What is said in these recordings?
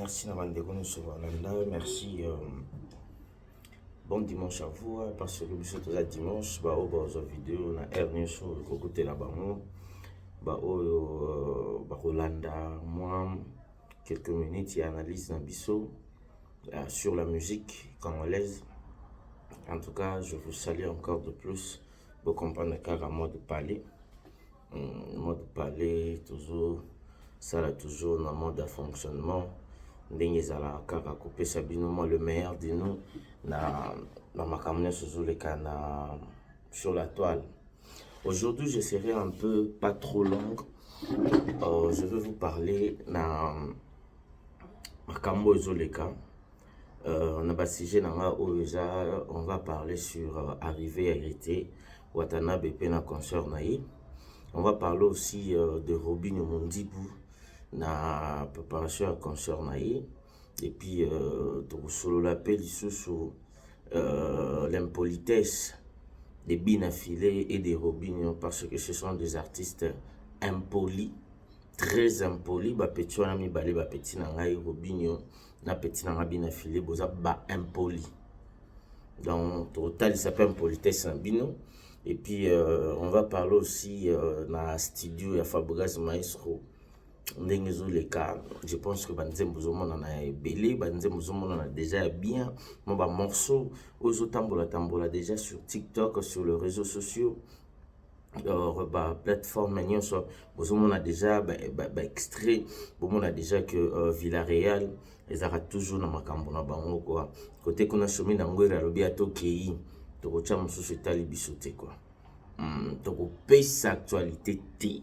Merci na bandeko nyonso balanda. Merci. Bon dimanche à vous, hein, parce que biso toza dimanche, baoyo bazwa video na heure nyonso ekokutela bango, baoyo bakolanda mwa quelques minutes ya analyse na biso sur la musique congolaise. En tout cas, je vous salue encore de plus. Vous comprenez kaka mode parler. Mode parler, toujours, ça là, toujours dans mode de fonctionnement. Ndenge ezalaka kaka kopesa bino mwa le meilleur de nous na makambo nyonso ezoleka na sur la toile. Aujourd'hui, je serai un peu pas trop long. Je vais vous parler na makambo ezoleka na basujet na nga oyo eza, on va parler sur arrivée ya Héritier Watanabe mpe na concert na ye. On va parler aussi de Robinho Mundibu na préparation ya concert na ye. Et puis tokosolola mpe lisusu l'impolitesse de Bina Filé et de Robinho, parce que ce sont des artistes impolis, très impolis. Bapeti wana mibale, bapeti na ngai Robinho na peti na ngai Bina Filé, boza ba impoli. Donc tokotalisa mpe impolitesse na bino. Et puis on va parler aussi na studio ya Fabregas Maestro, ndenge ezoleka. Je pense que banzembo ozomonana ya ebele, banzembo ozomonana déjà ya bien, mo bamorceau oyo ezotambola-tambola déjà sur TikTok, sur les réseaux sociaux, baplateforme nyonso, bozomona déjà baextrait, bomona déjà que Villarreal ezalaka toujours na makambo na bango quoi. Kote kuna somi na ngwere alobi atokei, tokotya mosusu etali biso te quoi. Tokopesa actualité te,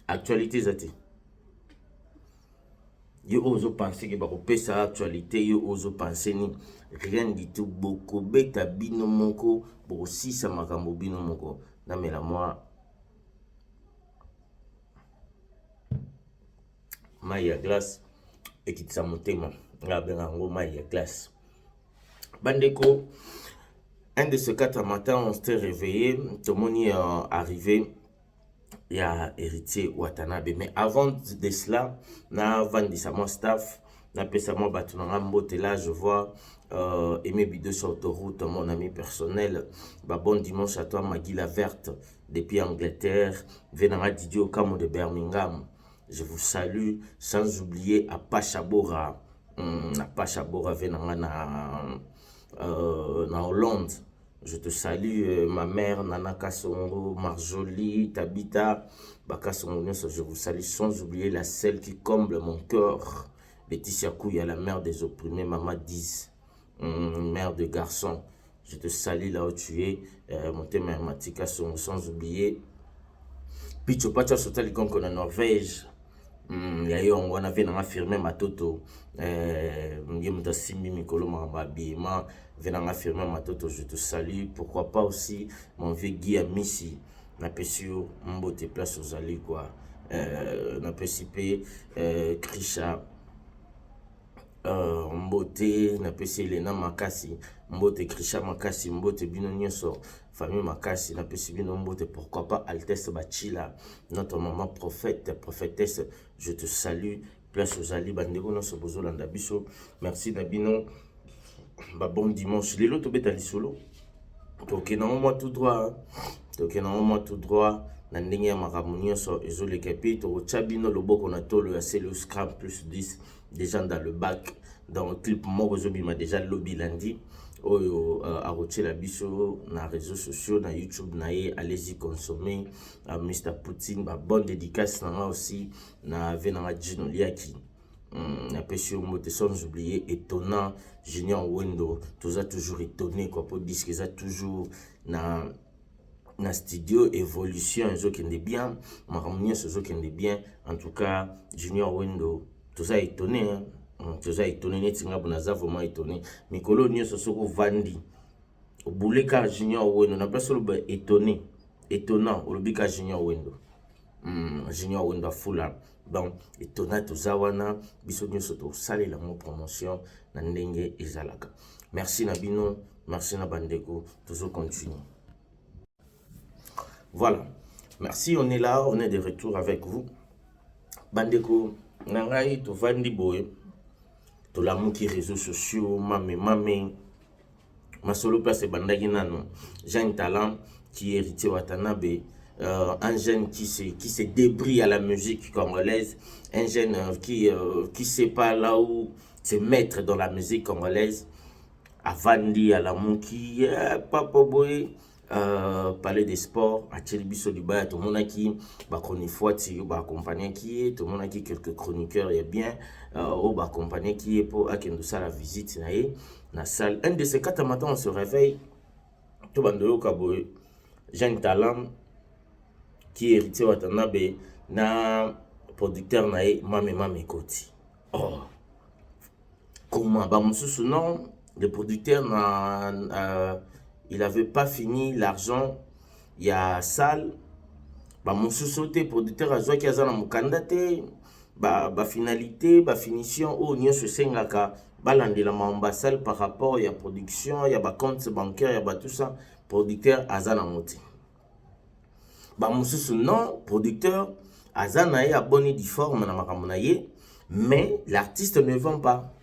actualité eza te. Yo oyo ozopense ke bakopesa actualité, yo oyo ozopense ni rien du tout, bokobeta bino moko, bokosisa makambo bino moko. Namela mwa mai ya glace ekitisa motema, nga abenga yango mai ya glace. Bandeko, un de ces quatre matin, on s'était réveillé, tomoni arrivé ya Héritier Watanabe. Mais avant de cela, navandisa mwa staff, napesa mwa bato na nga mbote. Là, je vois Aimé Bido sur autoroute, mon ami personnel. Bah, bon dimanche à toi, Magui la Verte depuis Angleterre, Venanga Didier Okamo de Birmingham, je vous salue, sans oublier Apacha Bora, Apacha Bora Venanga na Hollande. Je te salue, ma mère Nana Kassongo, Marjolie, Tabita, Bakasongo, je vous salue, sans oublier la celle qui comble mon cœur, Laetitia Kouya, la mère des opprimés, Maman 10, mère de garçon. Je te salue là où tu es, mon thème Matika Songo, sans oublier Picho Pacha Sotali Konko na Norvège. Ya yo yango wana ve nanga firme matoto, ye moto asimbi mikolo makambo abima, ve nanga firme matoto, je te salue. Pourquoi pas aussi mon vieux Guy Amisi, napesi yo mbote place ozali quoi. Napesi mpe Krisha mbote, napesi Elena Makasi mbote, Krisha Makasi mbote, bino nyonso famille Makasi, napesi bino mbote. Pourquoi pas Altesse Bachila, notre maman prophète, prophétesse, je te salue place ozali. Bandeko nyonso bozolanda biso, merci na bino, ba bon dimanche. Lelo tobeta lisolo, tokende yango mwa tout droit, tokende yango mwa tout droit na ndenge ya makambo nyonso ezoleka. Epi tokotya bino loboko na tolo ya Celius Cram plus 10 déjà dans le bac. Donc clip moko ezobima déjà lobi lundi oyo, akotiela biso na réseaux sociaux, na YouTube na ye. Allez-y consommer, Mr Poutine. Ba bonne dédicace na nga aussi na ve nanga Gino Liaki, napesi yo mbote, sans oublier étonnant Junior Wendo. Toza toujours étonné quoi, po disque eza toujours na studio, évolution ezokende bien, makambo nyonso ezokende bien. En tout cas, Junior Wendo, toza étonné, hein? Toza étonné neti nga bo naza vraiment étonné. Mikolo nyonso soki ovandi obule kaka Junior Wendo na place oloba étonné, étonnant, olobi kaka Junior Wendo. Junior Wendo afula. Donc étonnant, toza wana biso nyonso tosalela yango promotion na ndenge ezalaka. Merci na bino, merci na bandeko, tozocontinue. Voilà, merci, on est là, on est de retour avec vous, bandeko. Na ngai tovandi boye, tolamuki, réseaux sociaux mame mame, masolo place ebandaki nano. Jeune talent qui est Héritier Watanabe, un jeune qui se débrouille à la musique congolaise, un jeune qui sait pas là où se mettre dans la musique congolaise. Avandi, alamuki, papa boye, Palais des Sports, atieli biso libaya. Tomonaki bachronifuati oyo baaccompagnaki ye, tomonaki quelques chroniqueurs ya bien oyo baaccompagnaki ye mpo akende kosala visite na ye na salle. Un de ces quatre matin, on se réveille, to bando oyoka boye, jeune talent qui est Héritier Watanabe na producteur na ye, mame mame ekoti. Oh, comment? Bamosusu non, le producteur na il avait pas fini l'argent ya salle. Bamosusu te, producteur azwaki, aza na mokanda te, bafinalité ba bafinition oyo nyonso esengaka balandela makambo ya salle par rapport ya production, ya bacompte bancaire, ya batout ça, producteur aza nango te. Bamosusu non, producteur aza na ye aboni difforme na makambo na ye, mais l'artiste ne vend pas.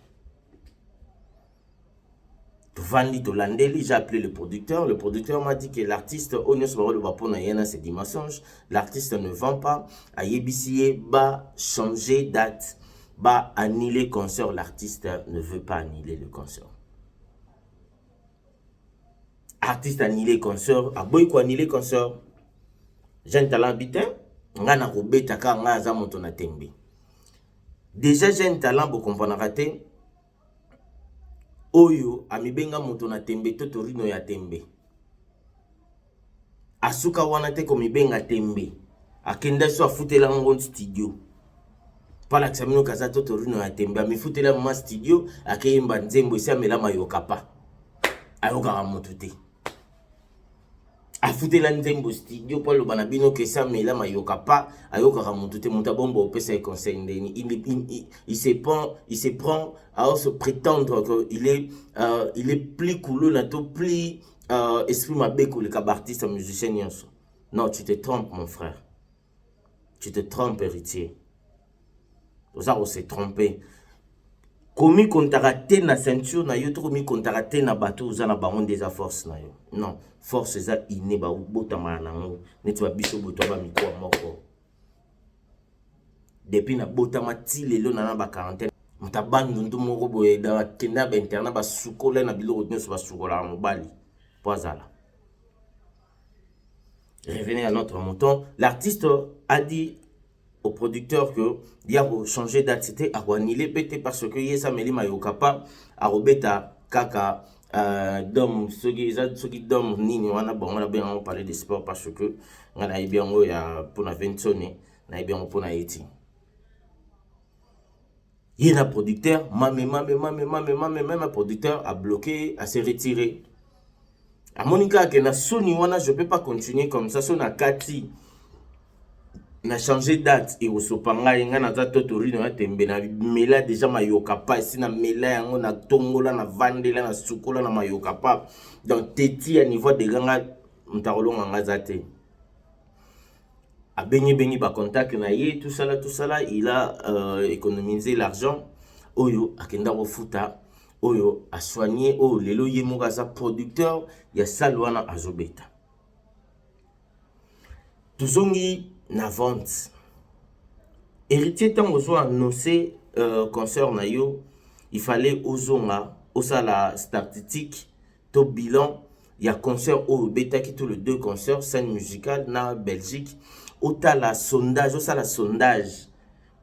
Tovandi, tolandeli, j'ai appelé le producteur. Le producteur m'a dit que l'artiste oyo nyonso bakoloba mpona ye na, c'est du mensonge, l'artiste ne vend pas. Ayebisi ye ba changer date, ba annuler concert. L'artiste ne veut pas annuler le concert. Artiste annuler concert, aboyi koannuler concert. Jeune talent abi te, ngai nakobeta kaka, ngai aza moto na tembe. Déjà jeune talent, bokompranaka te, oyo amibenga moto na tembe to torino ya tembe, asuka wana te komibenga tembe, akenda so afutela yango studio mpo alakisa bino kaza to torino ya tembe. Amifutela mama studio, akeyemba nzembo esi amela mayoka pa ayokaka moto te. Afutela nzembo studio mpo aloba na bino ke esi amela mayoka pa ayokaka moto te. Moto abomba opesa ye conseil ndeni? Il se prend à se prétendre que il est plus kuluna to plus esprit mabe koleka baartiste musicien nyonso. Non, tu te trompes, mon frère, tu te trompes, Héritier. Oza kose tromper. Komikontaka te na ceinture na yo to komikontaka te na bato oza na bango nde eza force na yo. Non, force eza inné, babotamaka nango neti babiso boto ya bamikuwa moko. Depuis nabotama ti lelo na ba quarantaine, moto abandundu moko boye akenda bainternat, basukola na biloko nyonso basukolaka mobali mpo azala. Revenez à notre mouton. L'artiste a dit au producteur que ya changer date, c'était akoannuler pe te, parce que ye sameli mayoka pa akobeta kaka dome, soki eza soki dome nini wana. Bango nabenga yango Palais de Sport, parce que ngai nayebi yango ya mpona Vensone, nayebi yango mpona ye ti ye na producteur. Mame mame mame mame mame meme, producteur a bloqué, a se retiré. Amoni kaka ke na soni wana, je peux pas continuer comme ça. So na kati na changer date, ekosopa ngai. Ngai naza to torino ya tembe, na mela déjà mayoka pa, esi na mela yango, na tongola, na vandela, na sukola na mayoka pa. Donc teti ya niveau dega, nga moto akolonga nga aza te. Abengi bacontact na ye, tout ça là, tout ça là, il a économisé l'argent oyo akenda kofuta, oyo asoigne, oyo lelo ye moko aza producteur ya salle wana azobeta. Tozongi na vente. Héritier, ntango ozwa annonce concert na yo, il fallait ozonga osala statistique to bilan ya concert oyo obetaki, to le deux concerts, Scène Musicale na Belgique. Otala sondage, osala sondage,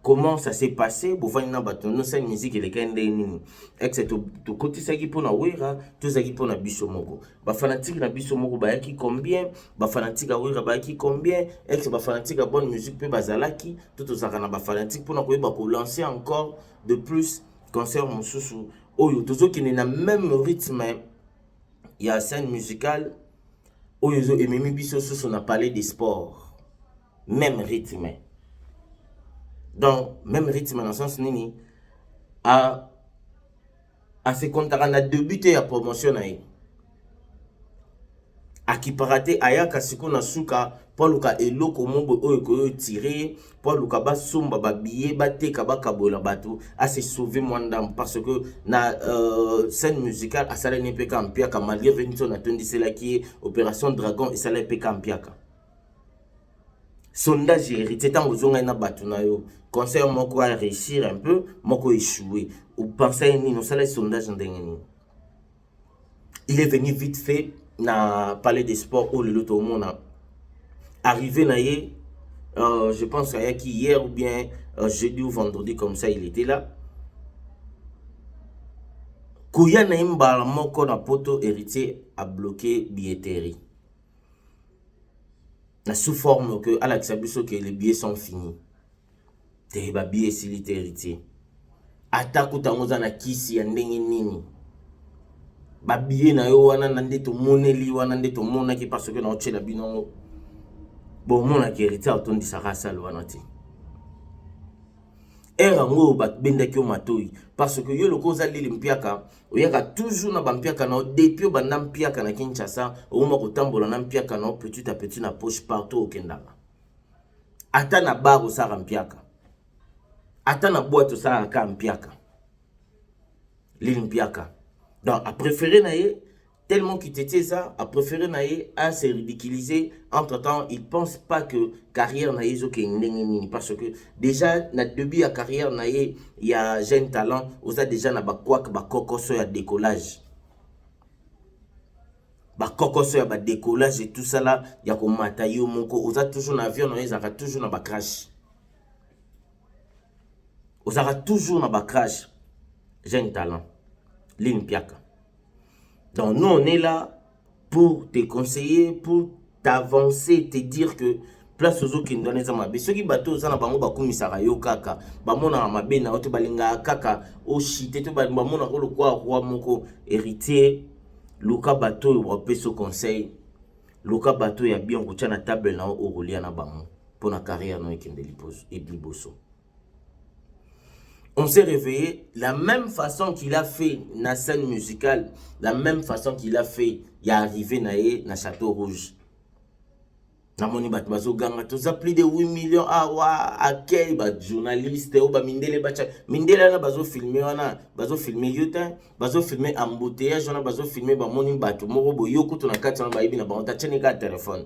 comment ça s'est passé. Bovandi na bato no, Scène Musique elekaki ndenge nini? Exe tokotisaki mpona Wera, tozalaki mpona biso moko, bafanatike na biso moko bayaki combien? Bafanatike ya Wera bayaki combien? Exe bafanatike ya bonne musique mpe bazalaki to tozalaka na bafanatike mpona koyeba kolancer encore de plus concert mosusu oyo tozokende na même rythme ya Scène Musicale oyo ememi biso susu na Palais des Sports, même rythme. Donc même rythme na sens nini? Asekontaka na début te ya promotion na ye. Akipaka te, ayaka sikoyo na suka mpo aluka eloko moko boye oyo ekoki otire ye mpo aluka basomba babiye, bateka, bakabola bato, ase sauve mwa ndambo, parce que na scène musicale asalani mpe ka mpiaka, malgré Venison atondiselaki ye Opération Dragon, esalaki mpe ka mpiaka. Sondage Héritier, ntango ozongai na bato na yo, concert moko a réussir un peu, moko échoué, opense nini? Osalaki sondage ndenge nini? Il est venu vite fait na Palais des Sports oyo lelo toomona arrivé na ye. Je pense ayaki hier ou bien jeudi ou vendredi comme ça, il était là. Koya na ye mbala moko na Poto, Héritier abloqué billetterie na sous forme que alakisa biso que les billets sont finis. Te, babillet esili te. Héritier, ata kuta yango oza na kisi ya ndenge nini, babillet na yo wana na nde tomoneli wana, nde tomonaki, parce que naotiela bino yango, bomonaki Héritier atondisaka asale wana te. Ere yango oyo babendaki yo matoi, parce que yo loko oza lili mpiaka, oyaka toujours na bampiaka na yo. Depuis obanda mpiaka na Kinshasa, okoma kotambola na mpiaka na yo petit à petit na poche partout okendaka. Ata na bar osalaka mpiaka, ata na boîte osalaka ka mpiaka, lili mpiaka. Donc apréféré na ye tellement qu'il était ça, a préféré na ye à se ridiculiser. Entre temps, il pense pas que carrière na ye ezokende ndenge nini, parce que déjà na début ya carrière na ye ya jeune talent, oza déjà na bakwak, bakokoso ya décollage, bakokoso ya badécollage et tout ça là, ya komata. Yo moko oza toujours na avion na yo, ezalaka toujours na bacrash, ozalaka toujours na bacrash, jeune talent line piaka. Donc nous, on est là pour te conseiller, pour t'avancer, te dire que place ozokende wana eza mabe. Soki bato oza na bango bakumisaka yo kaka, bamonaka mabe na yo te, balingaka kaka oshite to bamonaka lokwa roi moko. Héritier, luka bato oyo bapesa conseil, luka bato ya bien kotia na table na yo, okolia na bango mpona carrière na yo ekende liboso. On s'est réveillé la même façon qu'il a fait na scène musicale, la même façon qu'il a fait ya arrivé na ye na Château Rouge. Namoni bato bazoganga, toza plus de 8 millions awa. Akei bajournaliste oyo bamindele, batya mindele wana, bazofilme wana, bazofilme yo te, bazofilme embouteillage wana, bazofilme, bamoni bato moko boye kutu na kati wana, bayebi na bango, tatiani kaka telefone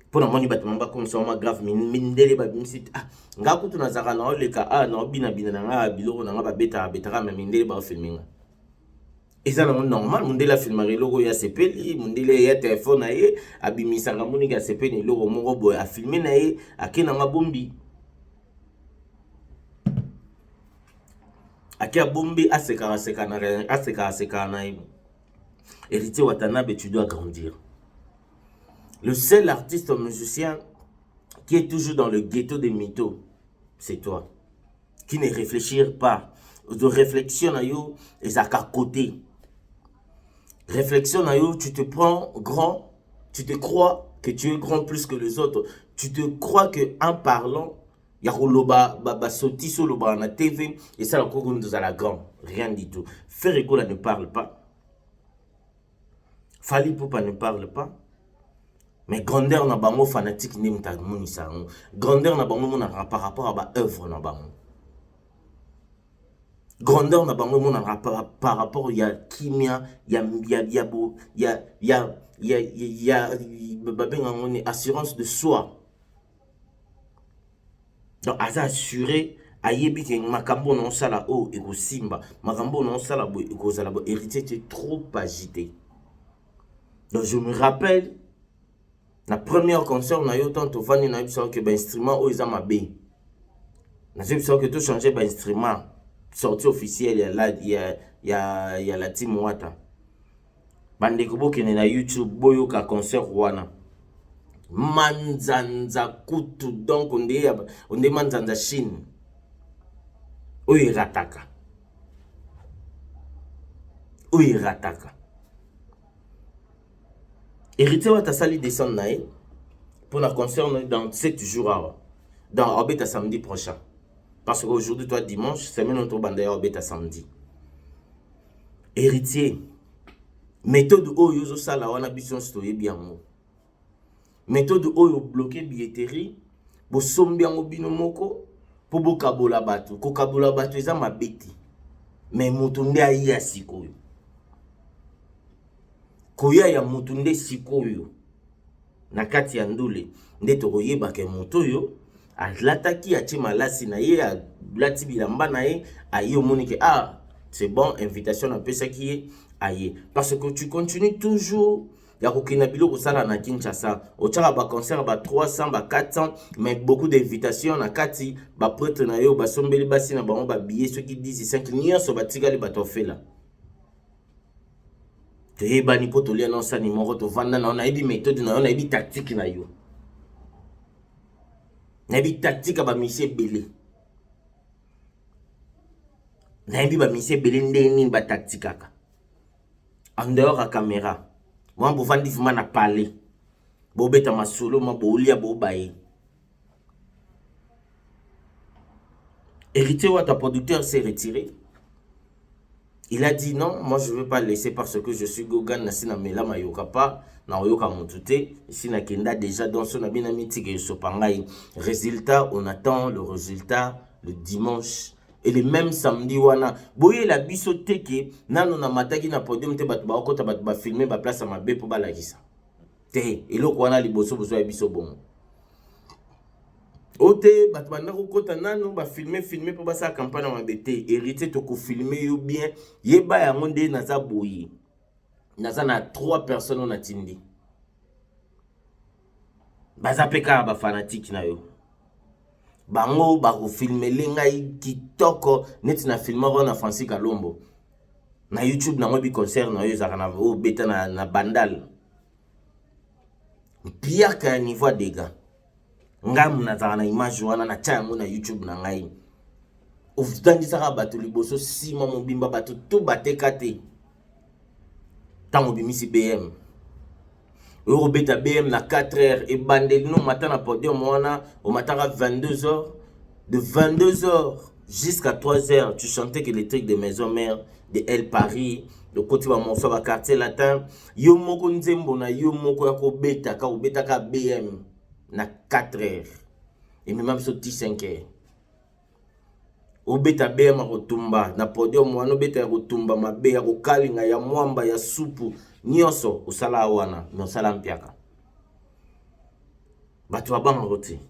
mpo namoni bato bango bakomisa ma grave. Mindele babimisi, ah, nga kutu nazalaka naoleka, ah, naobinabina na nga biloko na nga, babetaka betaka, me mindele baofilme nga. Eza nango normal, mondele afilmaka eloko oyo asepeli. Mondele ya telefone na ye abimisaka, moniki asepeli eloko moko boye, afilme na ye, ake nanga bombi, ake abombi, asekaka asekaka sekaka na ye. Héritier Watanabe, tu dois grandir. Le seul artiste musicien qui est toujours dans le ghetto des mythos, c'est toi, qui ne réfléchit pas. De réflexion na yo ezalaka côté réflexion na yo, tu te prends grand, tu te crois que tu es grand plus que les autres, tu te crois que en parlant ya koloba basotisi, olobaka na TV, esala koko ozala grand. Rien du tout. Ferre Gola ne parle pas, Fally Ipupa ne parle pas, mais grandeur na bango, fanatique nde moto amonisa yango. Grandeur na bango emonaka par rapport à baœuvre na bango. Grandeur na bango emonaka par rapport ya kimia ya ya ya ya ya ya ya babenga yango ni assurance de soi. Donc aza assuré, ayebi ke makambo na osala oyo ekosimba, makambo na osala boye ekozala boye. Héritier était trop agité. Donc je me rappelle na première concert na yo, tant tovandi, nayebisa ke bainstrument oyo eza mabe, nazoyebisa ke tochange bainstrument. Sortie officielle ya la team Wata, bandeko bokende na YouTube, boyoka concert wana, manzanza kutu. Donc onde manzanza Chine oyo erataka, oyo erataka. Héritier Wata asali descendre na ye mpona concert dans 7 jours awa, dans obeta samedi prochain, parce que aujourd'hui toi dimanche, semaine oyo tobanda ya obeta samedi. Héritier, Méthode oyo ozosala wana, biso nyonso toyebi yango. Méthode oyo bloquer billetterie, bosombi yango bino moko mpo bokabola bato. Kokabola bato eza mabe te, mais moto nde ayiya sikoyo. Koya ya motu nde sikoyo na kati ya ndule nde tokoyebaka moto oyo alataki, atie malasi na ye, alati bilamba na ye, aye. Omoni ke ah, c'est bon, invitation napesaki ye, aye. Parce que tu continues toujours ya kokende biloko osala na Kinshasa, otiaka baconcert ba 300, ba 400, mais beaucoup d'invitation na kati. Baprêtre na yo basombeli basi na bango babillet soki 10, 5, nyonso batikali bato ofela. Toyebani mpo tolia na osani moko, tovanda na yo, nayebi méthode na yo, nayebi tactique na yo, nayebi tactique ya bamisi ebele, nayebi bamisi ebele ndenge nini batactikaka en dehors ya caméra. Mwa bovandi vraiment na palais, bobeta masolo, mwa bolia, bobaye. Héritier Wata, producteur, s'est retiré. Il a dit non, moi je ne veux pas laisser parce que je suis Gogan, nasi na mela mayoka pa, na oyoka mutu te, si na kenda déjà dans son abina mitike esopa ngai. Résultat, on attend le résultat le dimanche. Et le même samedi wana, boyela biso te ke nano na mataki na podium te, bato bakota, bato bafilme baplace ya mabe mpo balakisa te. Eloko wana liboso bozwa ya biso bongo o te, bato banda kokɔta nano bafilme filme mpo basala campagne ya mabe te. Héritier, tokofilme yo bien, yeba yango nde naza boye. Naza na trois personnes oyo natindi, baza mpe kaka bafanatike na yo. Bango bakofilmele ngai kitoko neti na filmaka na Francis Kalombo na YouTube. Nango yebi concert na yo ezalaka na oyo obeta na Bandal, mpiaka ya niveau ya dégâts. Ngai nazalaka na image wana, natia yango na YouTube na ngai. Otandisaka bato liboso, nsima mobimba, bato to bateka te. Ntango obimisi BM oyo kobeta BM na 4 heures ebandeli, no omata na podium wana, omataka 22 heures. De 22 heures jusqu'à 3 heures, tu chantais que les trucs de Maison Mère, de El Paris, okoti bamorceau ya baquartier latin. Yo moko nzembo na yo moko ya kobetaka, obetaka BM na 4 heures, emema biso ti 5 heures. Obeta BM ya kotumba na podium wana, obeta ya kotumba mabe, ya kokalinga, ya mwamba, ya supu, nyonso osala wana. Me osala mpiaka, bato babangako te.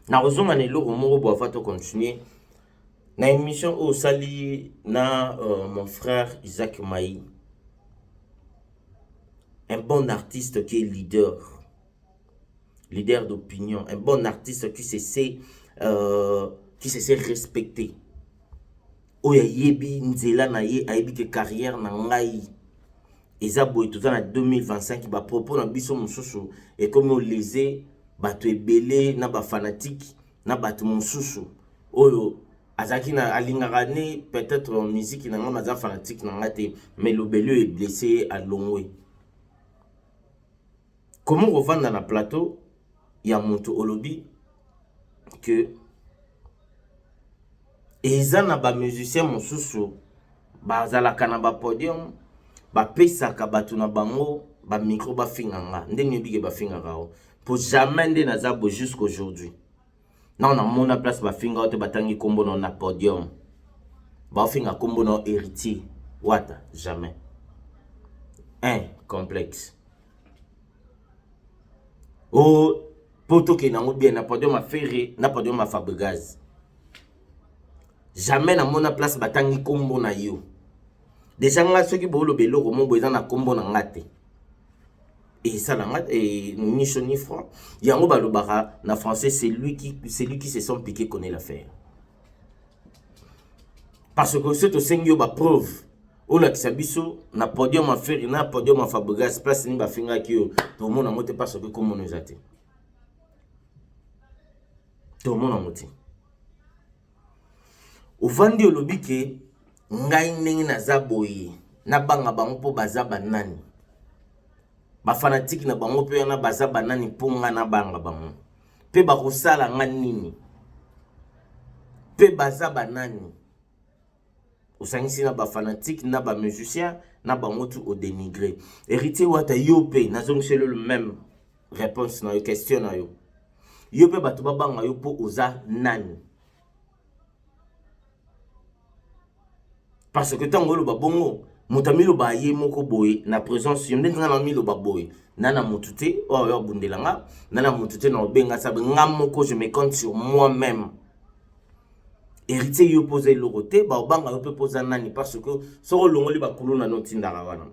Nakozonga na eloko moko bo avant tocontinue na émission oyo osali na mon frère Isaac Maï, un bon artiste qui est leader, leader d'opinion, un bon artiste qui se sait respecter, oyo ayebi nzela na ye, ayebi ke carrière na ngai eza boye. Toza na 2025, bapropos na biso mosusu ekomi olese bato ebele na bafanatike na bato mosusu oyo azalaki na alingaka ne peut-être musique na ngai, aza fanatique na ngai te, mais lobeli oyo eblesse ye, alongwe. Comment kovanda na plateau ya moto, olobi ke eza na bamusicien mosusu bazalaka na bapodium, bapesaka bato na bango bamicro, bafinga nga? Ndenge oyebike bafingaka o po jamais nde naza boye jusqu'aujourd'hui na namona place bafinga o te, batangi nkombo na na podium, baofinga nkombo na Héritier Wata, jamais. Un complexe o mpo tokende yango bien na podium ya Ferre, na podium ya Fabregas, jamais namona place batangi nkombo na yo. Déjà nga soki booloba eloko mo boye eza na nkombo na nga te, esala nga ni chaud ni froid. Yango balobaka na français, c'est lui qui se sent piqué connaît l'affaire. Parce que soki tosengi yo bapreuve, olakisa biso na podium ya Ferre, na podium ya Fabregas, place nini bafingaki yo, tomona yango te, parce que komona eza te, tomona yango te. Ovandi, olobi ke ngai ndenge naza boye, nabanga bango mpo baza banani? Bafanatike na bango mpe wana baza banani mpo nga nabanga bango? Mpe bakosala nga nini? Mpe baza banani? Osangisi na ba fanatique na ba musicien na bango tu odenigre. Héritier Wata yo pe nazongiseli le même réponse na yo question na yo. Yo pe bato babanga yo po oza nani? Parce que ntango oloba bongo moto amiloba ye moko boye na présence yo ndenge nga na miloba boye na na motu te oyo oyo abundela nga na na motu te na obenga sabe nga moko je me compte sur moi-même. Héritier yo poza eloko te baobanga yo mpe poza nani parce que soki olongoli bakuluna no otindaka wana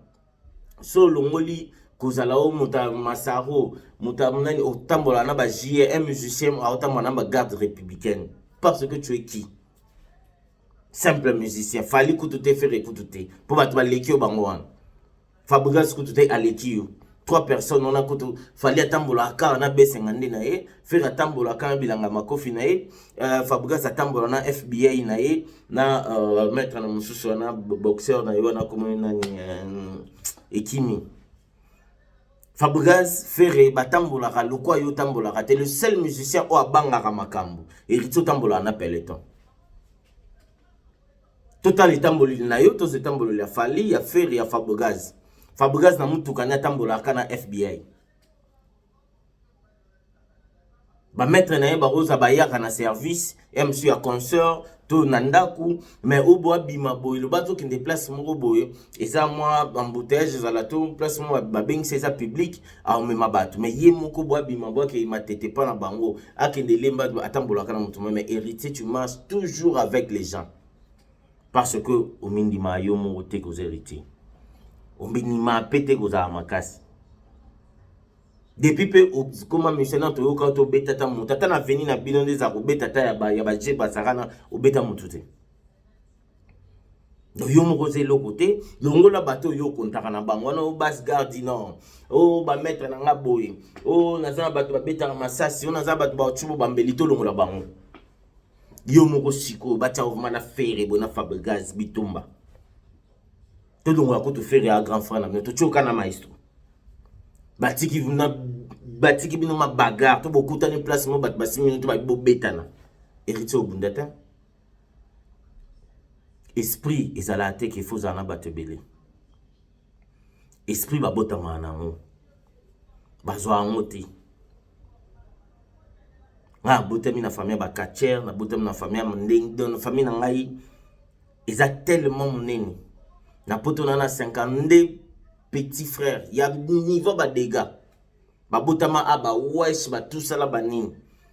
so olongoli kozala o moto ya masaro moto ya nani otambola na ba JE un musicien aotambola na ba garde républicaine parce que tu es qui? Simple musicien Fally kutu te Ferre kutu te mpo bato baleki yo bango wana Fabregas kutu te aleki yo trois personnes wana kutu Fally atambolaka kaka na besenga nde na ye Ferre atambolaka kaka na bilanga makofi na ye Fabregas atambola na FBI na ye na maître na mosusu wana boxeur na ye wana komoni nani ekimi Fabregas Ferre batambolaka lokwa yo otambolaka te le seul musicien oyo abangaka makambo Héritier otambolaka na peloton totala etamboleli na yo toza etamboleli ya Fally ya Ferre ya Fabregas. Fabregas na mutuka ne atambolaka na FBI bamaître na ye bakoza bayaka na service ya mosusu ya concert to na ndako mais oyo bo abima boye loba tokende place moko boye eza mwa embouteillage ezala to place moko babengisa eza public aomema bato mais ye moko bo abima bo akei matete mpa na bango akende lemba atambolaka na moto mais Héritier tu marches toujours avec les gens parce que omindima yo moko te koza Héritier omindima pe te kozala makasi depuis mpe okoma musicien na toyoka tobeta ata moto ata na veni na bino nde eza kobeta ata ya baje bazalaka na obeta motu te donc yo moko oza eloko te longola bato oyo okontaka na bango wana o base garde non o bamaître na nga boye o naza na bato babetaka masasi o naza na bato bacubo bambeli tolongola bango yo moko sikoyo batia ovuma na Ferre boye na Fabregas bitumba tolongola kutu Ferre ya grand frère na bino totioka na maestro batiki batiki bino mabagarre to bokutani place mo bato basimi bino to babi bobetana Héritier obunda te esprit ezalaka te ke fo ozala na bato ebele esprit babotamaka na yango bazwa yango te ngai nabotami na famille ya bacatcheur nabotami na famille ya ndenge na famille na ngai eza tellement monene na poto na na 52 petit frère ya niveau badégâts babotama a bawesh batusala banini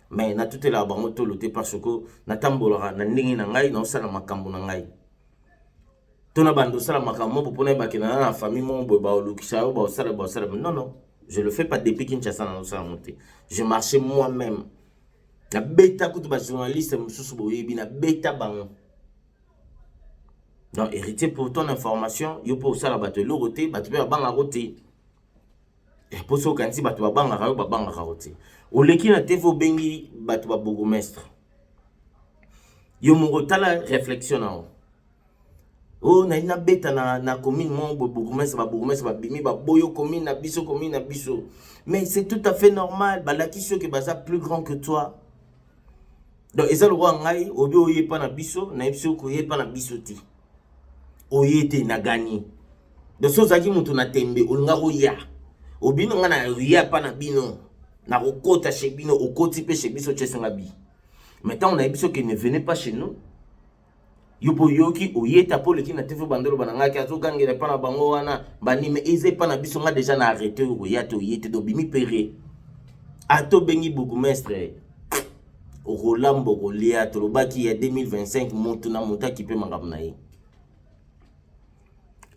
mais natutelaka bango tolo te parce que natambolaka na ndenge na ngai naosala makambo na ngai to na bando osala makambo moko mpona yebake na na famille moko boye baolukisa yo baosala baosala non non, je le fais pas. Depuis Kinshasa naosala yango te, je marchais moi-même. Nabeta kutu bajournaliste mosusu boyebi nabeta bango. Donc Héritier, pour ton information, yo mpo osala bato eloko te, bato mpe babangako te mpo soki okanisi bato babangaka yo, babangaka yo te. Oleki na TV obengi bato babourgmestre yo moko tala réflexion na yo oyo nayi nabeta na commune moko boye bourgmestre babourgmestre babimi baboyo commune na biso, commune na biso. Mais c'est tout à fait normal, balakisi yo ke baza plus grand que toi. Donc eza lokola ngai obi oyepa na biso, nayebi soki koyepa na biso te, oye te na gagné. Donc so ozalaki moto na tembe olinga koya obino ngai na ya pa na bino nakokota chez bino okoti mpe chez biso tiesinga bi. Mais ntango nayebi soki ne venez pas chez nous, yo mpo oyoki oyeta mpo oleki na TV bandolo na ngai azogangela epa na bango wana banime eza epa na biso nga déjà na arrêté oyo koya te oye te do bimi pere ata obengi bourgmestre okolamba okolia. Tolobaki ya 2025 moto na moto akipe makambo na ye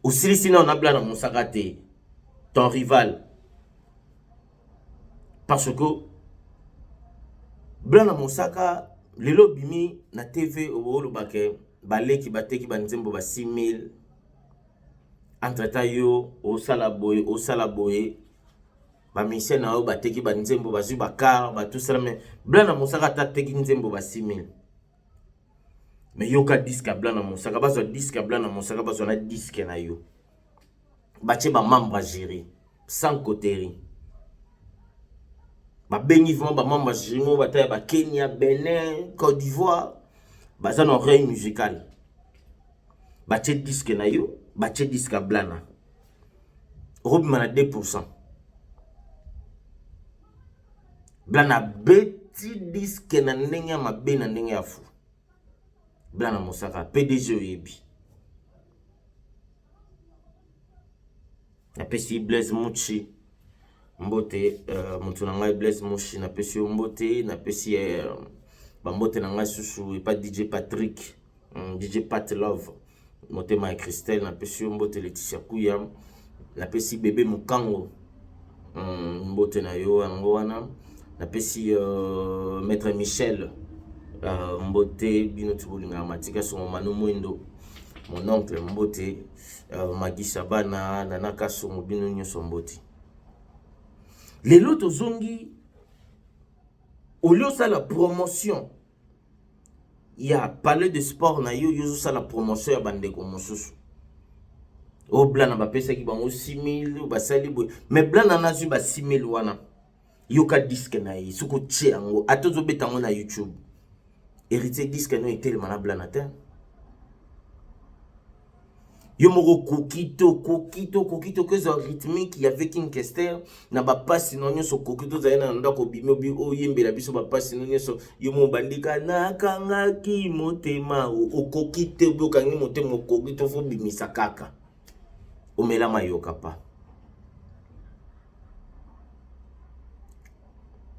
osilisi nano nabla na mosaka te ton rival parce que blana mosaka lelo obimi na TV olobake baleki bateki banzembo ba 6000 entre temps yo osala boye osala boye bamusicien na yo bateki banzembo bazwi bacar batusala. Mais blana mosaka ata ateki nzembo ba 6000, mais yoka disque ya blana mosaka, bazwa disque ya blana mosaka, bazwa na disque na yo batie bamembre ya jury sans coterie babengi vraiment bamembre ya jury moko bata ya bakenya, Benin, Côte d'Ivoire, baza na oreille musicale. Batie disque na yo, batie disque ya Blana. Okobima na 2%. Blana abeti disque na ndenge ya mabe na ndenge ya fou. Blana Mosaka, PDG oyebi. Napesi Blaise Muchi mbote, moto na ngai Blaise Muchi, napesi yo mbote, napesi bambote na ngai susu epa DJ Patrick, DJ Pat Love, motema ya Christelle, napesi yo mbote. Leticia Kuya, napesi bebe Mukango mbote na yo yango wana. Napesi Maître Michel mbote, bino ti bolingaka Matika Songo Manu Mwendo, mon oncle mbote, Magi Sabana, Nana Kasongo, bino nyonso mbote. Lelo tozongi olie osala promotion ya palais de sport na yo, yo ozosala promotion ya bandeko mosusu oyo Blana bapesaki bango 6000, basali boye. Mais Blana nazwi ba 6000 wana, yoka disque na ye, soki otie yango, ata ozobeta yango na YouTube, Héritier, disque no etelema na Blana te. Yo moko okoki te, okoki te, okoki te, okozwa rythmique ya Viking Kester na bapasi no nyonso. Okoki te, ozali na ndako, obimi, obi oyembela biso bapasi no nyonso. Yo mo obandika nakangaki motema, okoki te, obi okangi motema, okoki te, faut obimisa kaka omela mayoka pa.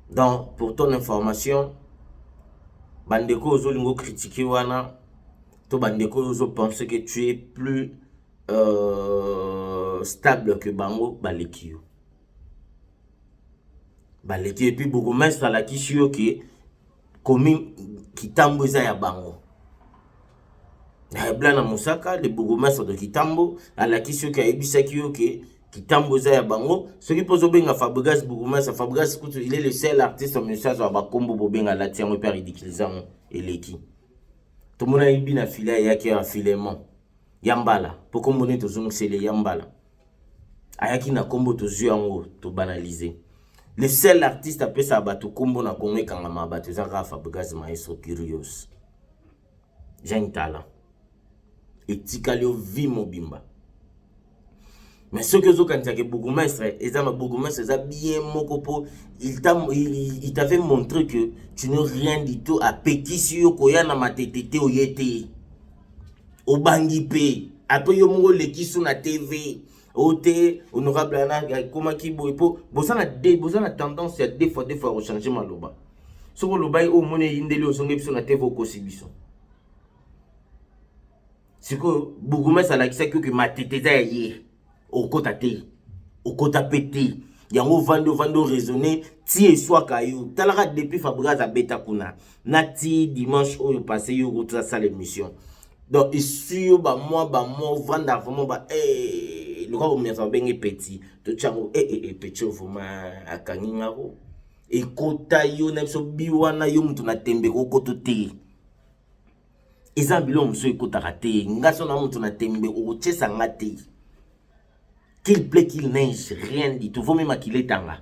Donc pour ton information, bandeko ozolinga ocritiquer wana to bandeko oyo ozopense que tu es plus stable que bango, baleki yo, baleki. Et puis bourgmestre alakisi yo ke commune Kitambo eza ya bango. Blana Mosaka, le bourgmestre de Kitambo, alakisi yo ke, ayebisaki yo ke Kitambo eza ya bango. Soki mpo ozobenga Fabregas bourgmestre, Fabregas kutu, il est le seul artiste musicien azwa bakombo bobenga, alati yango mpe aridiculiser yango eleki. Tomona yebi na file ayaki ya Filemon ya mbala mpo kombo nde tozongisele ya mbala ayaki na kombo, tozwi yango, tobanaliser. Le seul artiste apesaka bato kombo na Kongo ekangama bato eza kaka Fabregas Maestro Curios. Jean talent etikali yo vie mobimba. Mais soki ozokanisaka bourgmestre eza ma bourgmestre, eza bien moko mpo il t'avait montré que tu n'es rien du tout. Apekisi yo koya na Matete te, oye te, obangi mpe. Après yo moko oleki so na TV o te, honorable ana akomaki boye mpo boza na tendance ya deux fois deux fois kochanger maloba. Soki olobai oyo omoni eyindeli, ozongi biso na TV, okosi biso. Sikoyo bourgmestre alakisaki oke Matete eza ya ye, okota te, okota mpe te. Yango ovandi, ovandi, oraisonner ti eswaka yo. Talaka depuis Fabregas abeta kuna na ti dimanche oyo passé, yo okota sala émission. Donc esui yo bamwa bamwa, ovanda vraiment ba eh, loka bomesa babenge petit totiango eh, eh, eh, petit vraiment akangi ngako ekota yo na biso bi wana. Yo moto na tembe kokoto te, eza biloko mosusu ekotaka te. Nga so na moto na tembe, okotiesa nga te. Qu'il plaît, qu'il neige, rien du tout. Vomi makila etanga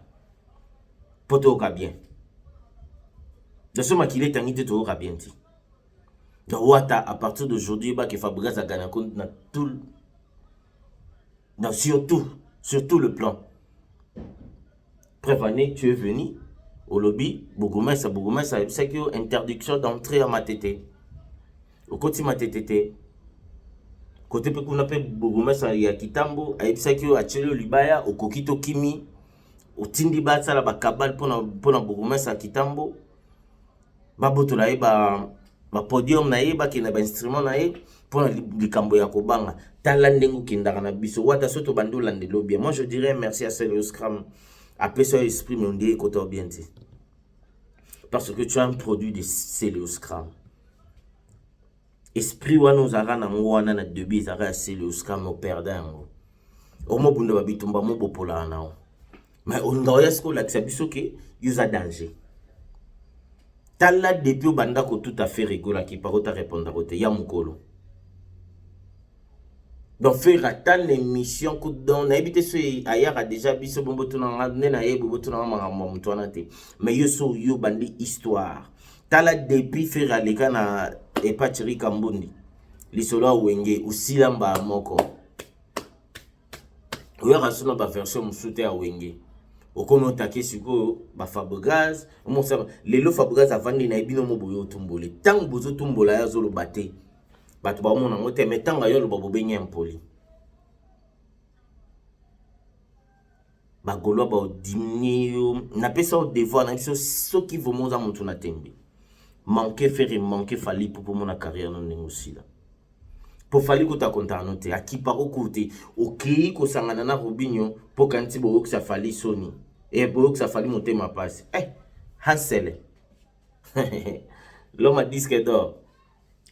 mpo toyoka bien. Donc so makila etangi te, toyoka bien te. Donc wata, à partir d'aujourd'hui, yebake Fabregas agana na tout, dans surtout sur tout le plan. Preuve année, tu es venu, olobi bourgmestre, bourgmestre ayebisaki yo interdiction d'entrée ya Matete, okoti Matete te. Kote mpe kuna mpe bourgmestre ya Kitambo ayebisaki yo, atieli yo libaya, okoki tokimi, otindi basala bakabale mpona bourgmestre ya Kitambo babotola ye bapodium na ye, bakende bainstrument na ye mpona likambo ya kobanga. Tala ndenge okendaka na biso wata. So tobandi olandela bien, moi je dirais merci à Celeo Scram, apesa yo esprit, mais ondie ekota bien te parce que tu as un produit de Celeo Scram. Esprit wana ozalaka nango wana na début ezalaka ya Celeo Scram, operda yango, omobunda babitumba mobopolaka nango. Mais olinga oya sikoyo olakisa biso ke yo oza danger. Tala depuis obanda kotuta Ferre egolaki pako ta répondre te ya mokolo. Donc Ferre ata na émission donc nayebi te so ayaka déjà biso bongo, botunanga nde nayebi, botunanga makambo ya moto wana te. Mais yo so yo bandi histoire, tala depuis Ferre aleka na epa Thierry Kambundi. Lisolo ya Wenge osila mbala moko. Oyaka so na ba version mosusu te ya Wenge. Okomi otake sikoyo ba Fabregas, omosala lelo Fabregas avandi na ye bino mo boyo otumbole. Tango bozotumbola ye azoloba te. Bato baomona yango te, mais tango ayo aloba bobengi impoli. Ba Gaulois ba diminuer yo, napesa yo devoir na biso soki vraiment oza mutu na tembe. Manquer Ferre, manquer Fally Ipupa omona carrière no ndenge osila. Po Fally kutu akontaka no te, akipako kutu te. Okeyi kosangana na Robinho po okanisi boyokisa Fally soni. Eh boyokisa Fally motema pasi. Eh Hansele. L'homme à disque d'or.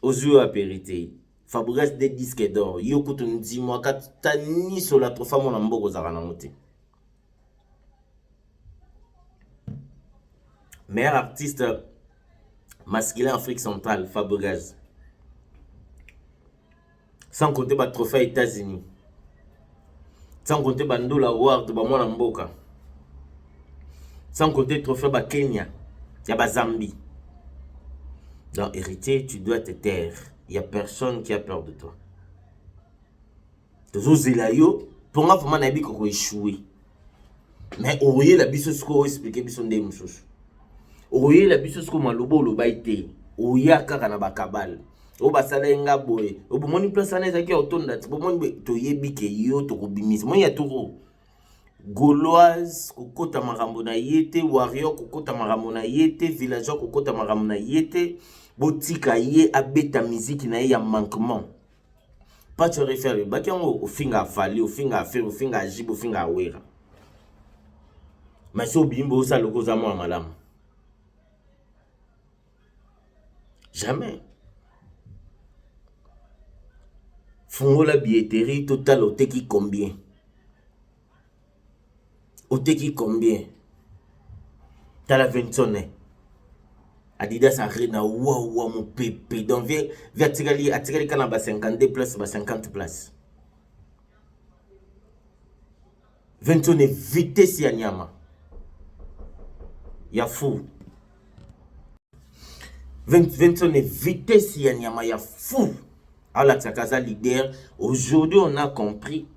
Ozwi wapi héritier? Fabregas de disque d'or. Yo kutu ndimo akata niso la trophée mona mboko ozalaka nango te. Meilleur artiste masculin Afrique centrale, Fabregas. Sans compter ba trophée États-Unis. Sans compter ba Ndola Award ba mwana mboka. Sans compter trophée ba Kenya, ya ba Zambie. Donc héritier, tu dois te taire. Il y a personne qui a peur de toi. Tozozela yo, ponga vraiment nayebi koko échouer. Mais oyela biso sikoyo expliquer biso nde mosusu. Oyela biso sikoyo maloba olobai te. Oya kaka na bakabale. Oyo basala ye nga boye. Bomoni place wana ezalaki ya kotonda ti. Bomoni boye toyebi ke yo tokobimisa. Moni ya toko. Gauloise kokota makambo na ye te, warrior kokota makambo na ye te, villageois kokota makambo na ye te. Botika ye abeta miziki na ye ya manquement. Pacho Refer alobaki yango ofinga Fally, ofinga Ferre, ofinga Jibe, ofinga Wera. Mais so obimi boye osala lokola oza mwana malamu. Jamais. Fungola billetterie totala oteki combien? Oteki combien? Tala Vincent Adidas Arena wawa mopepe donc vie vie atikali atikali kaka na ba 52 place ba 50 place. Vincent vitesse ya nyama ya fou. Vincent vitesse ya nyama ya fou. Alakisaka aza leader. Aujourd'hui on a compris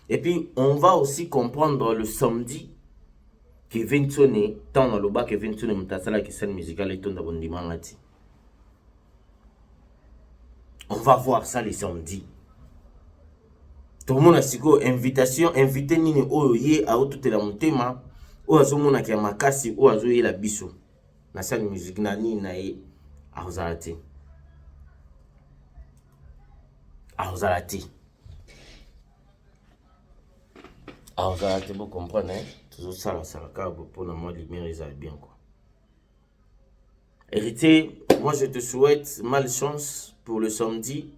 et puis on va aussi comprendre le samedi que Vincent ntango nalobaka Vincent moto asalaki scène musicale etonda bondimanga ti. On va voir ça le samedi. Tomona sikoyo invitation invité nini oyo ye aotutela motema oyo azomonaka ya makasi oyo azoyela biso na salle musique na nini na ye akozala te akozala te akozala te bocomprendre tozosalasala kaka mpona mwa lumière ezala bien quoi. Héritier, moi je te souhaite malchance pour le samedi.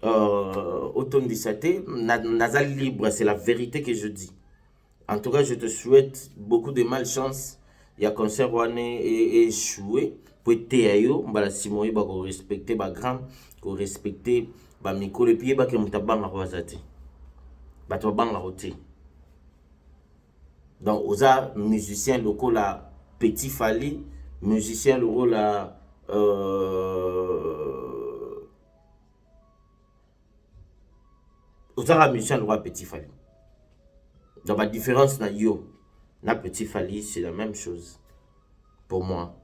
Otondisa te, naza libre, c'est la vérité que je dis. En tout cas, je te souhaite beaucoup de malchance. Ya concert wana échoué po eteya yo mbala nsima oyeba korespecte bagrand, korespecte bamikolo epi yebake moto abangaka aza te, bato babangaka te. Donc oza musicien lokola Petit Fally, musicien lokola ozaka musicien lokola Petit Fally. Donc ba différence na yo na Petit Fally c'est la même chose pour moi.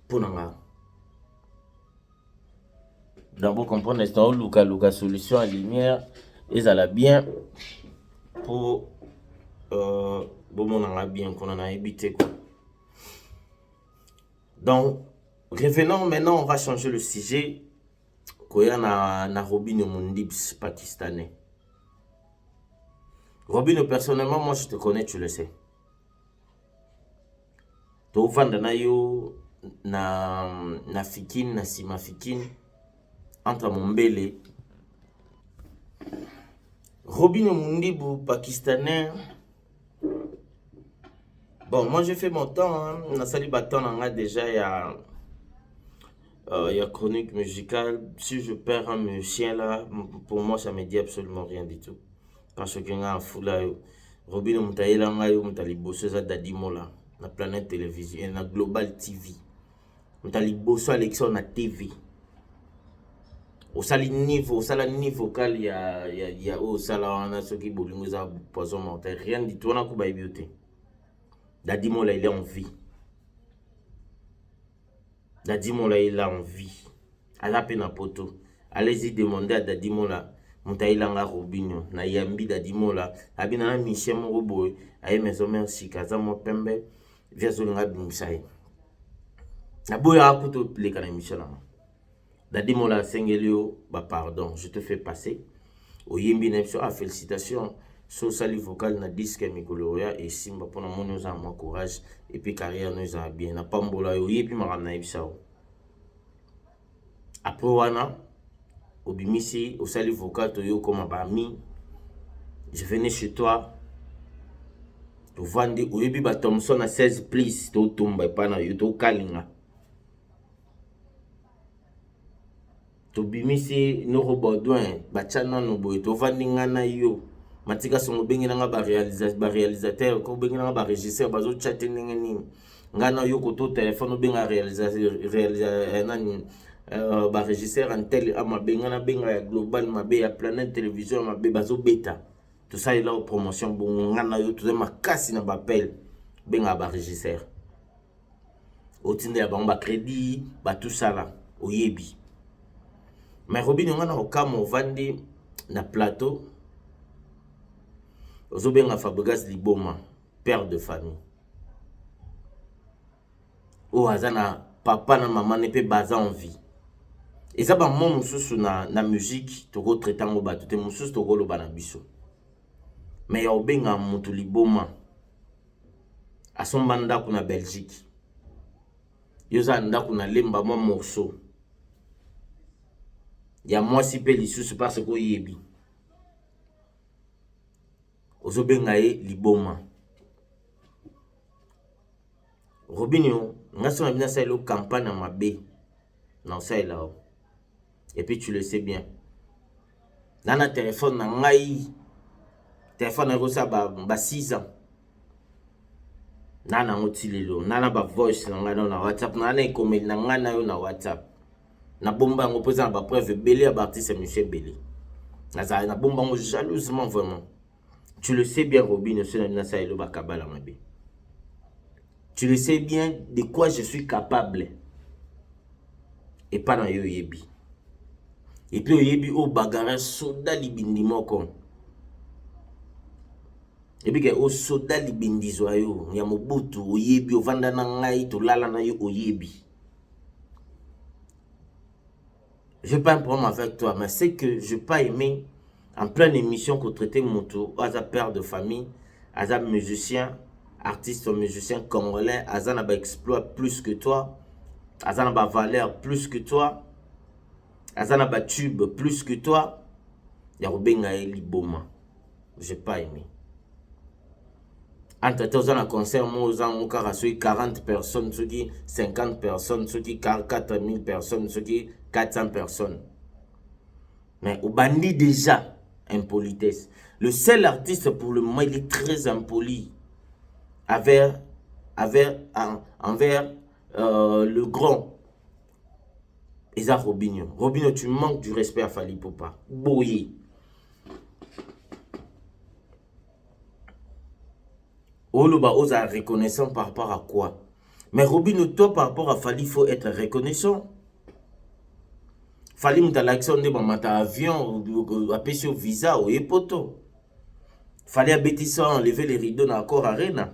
Pour nga. Donc vous comprenez, c'est luka luka solution à lumière ezala bien pour bomonanga bien kuna nayebi te quoi. Donc revenons maintenant, on va changer le sujet. Koya na Robinho Mundibs pakistanais. Robinho, personnellement, moi je te connais, tu le sais. Tovanda na yo na Fikine, na sima Fikine, entre Mombele. Robinho Mundibu, pakistanais. Bon, moi j'ai fait mon temps, hein. Nasali ba temps nanga déjà ya chronique musicale. Si je perds un musicien là, pour moi ça me dit absolument rien du tout. Parce que nga fula yo. Robinho mutayela nga yo mutali bosso za Dadi Mola na Planète Télévision na Global TV. Moto ya liboso alekisa yo na TV. Osali niveau, osala ni vocal ya ya ya oyo osala wana soki bolingo eza poison mortel, rien du tout wana ko bayebi yo te. Daddy Mola il est en vie. Daddy Mola il est en vie. Aza pe na poto. Allez-y demander à Daddy Mola moto ayelanga Robinho na yambi Daddy Mola abina na Michel moko boye aye maison mère sika aza mwa pembe vie azolinga abimisa ye naboyaka kutu oleka na émission na nga Daddy Mola asengeli yo ba pardon je te fais passer oyembi na biso ah félicitations so osali vocal na disque ya mikolo oya esimba mpo namoni oza na mwa courage epuis carrière no ezala bien napambola yo oyebi makambo nayebisa yo après wana obimisi osali vocal toyo okoma ba amis je venais chez toi tovandi oyebi ba Thomson na 16 plus totumba epai na yo tokalinga tobimisi noko Baudouin batya nano boye tovandi nga na yo matika songo obengela nga baréalisateur ko obengela nga barégisseur bazotya te ndenge nini nga na yo koto telefone obenga eh, nani euh, barégisseur antel a mabe nga nabenga ya global mabe ya planète télévision ya mabe bazobeta tosalela yo promotion bongo nga na yo toza makasi na bapele bengaka barégisseur otindela bango bacrédit batusala oyebi mais robino nga na kokamwa ovandi na plateau ozobenga Fabregas liboma père de famille oyo aza na papa na mama ne mpe baza en vie eza bamo mosusu na, na musique tokotraite yango bato te mosusu tokoloba na biso me ya obenga moto liboma asomba ndako na Belgique yo oza na ndako na lemba mwa morceau ya mwasi mpe lisusu parce que oyebi ozobenga ye liboma Robinio nga so na bino asaleli yo campagne ya mabe na osalela yo et puis tu le sais bien na na telefone na ngai telefone na ekosala ba, ba 6 ans na nango ti lelo na na ba voice na ngai na whatsapp na na ekomeli na ngai na yo na whatsapp nabomba yango mpo eza na bapreuve ebele ya baartiste ya monsieur ebele nazala nabomba yango jalousement vraiment tu le sais bien Robin osi na nasaleli bakabala mabe tu le sais bien de quoi je suis capable epa na yo oyebi epuis oyebi oyo bagara soda libindi moko ebike osoda libindi zwa yo ya mobutu oyebi ovanda na ngai tolala na yo oyebi j'ai pas un problème avec toi mais c'est que je pas aimé en pleine émission kotraite moto oyo aza père de famille aza musicien artiste musicien congolais aza na baexploit plus que toi aza na bavaleur plus que toi aza na batube plus que toi ya kobenga ye liboma j'ai pas aimé entre te oza na concert moko oza yango kaka soki 40 personnes soki 50 personnes soki 4000 personnes soki 400 personnes mais obandi déjà impolitesse le seul artiste pour le moment il est très impoli envers, envers, envers euh, le grand eza Robinho Robinho tu manques du respect à Fally Ipupa boye oloba ozala reconnaissant par rapport à quoi mais Robinho toi par rapport à Fally il faut être reconnaissant Fally moto alakisa yo nde bamata avion apesi yo visa oye poto Fally abetisa enlever les rideaux na Accor Arena